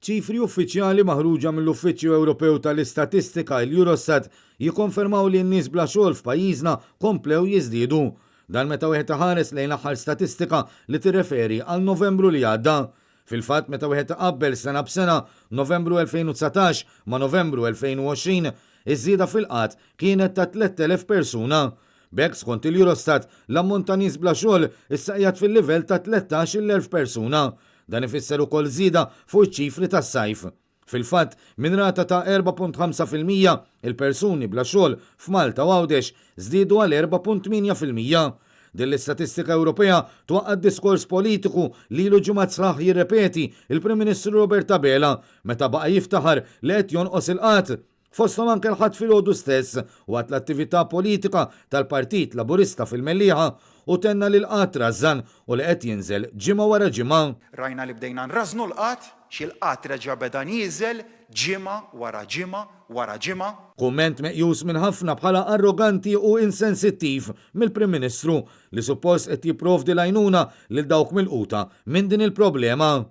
Ċifri uffiċjali maħruġa mill-Uffiċċju Ewropew tal-Istatistika, il-Eurostat, jikkonfermaw li n-nies bla xogħol f'pajjiżna komplew jiżdiedu. Dan meta wieħed iħares lejn l-aħħar statistika li tirreferi għal Novembru li għadda. Fil-fatt meta wieħed iqabbel sena b'sena, Novembru 2019 ma' Novembru 2020, iż-żieda fil-qgħad kienet ta' 3,000 persuna. B'hekk skont il-Eurostat, l-ammont ta' nies bla xogħol issa qiegħed fil-livell ta' 13,000 persuna. Dan ifisser ukoll żieda fuq iċ-ċifri tas-sajf. Fil-fatt, minn rata ta' 4.5% il-persuni bla xogħol f'Malta u Għawdex żdiedu għal 4.8%. Din l-istatistika Ewropea twaqqa' d-diskors politiku li ilu ġimgħat sħaħ jirrepeti l-Prim Ministru Robert Abela meta baqa' jiftaħar li qed jonqos il-qgħad. Fosthom anke l-Ħadd filgħodu stess waqt l-attività politika tal-Partit Laburista fil-Mellieħa u tenna li l-qgħad trażżan u li qed jinżel ġimgħa wara ġimgħa. Rajna li bdejna nrażżnu l-qgħad, xi l-qgħad reġa' beda nieżel ġimgħa wara ġimgħa wara ġimgħa. Kumment meqjus minn ħafna bħala arroganti u insensittiv mill-Prim Ministru li suppost qed jipprovdi l-għajnuna lil dawk milquta minn din il-problema.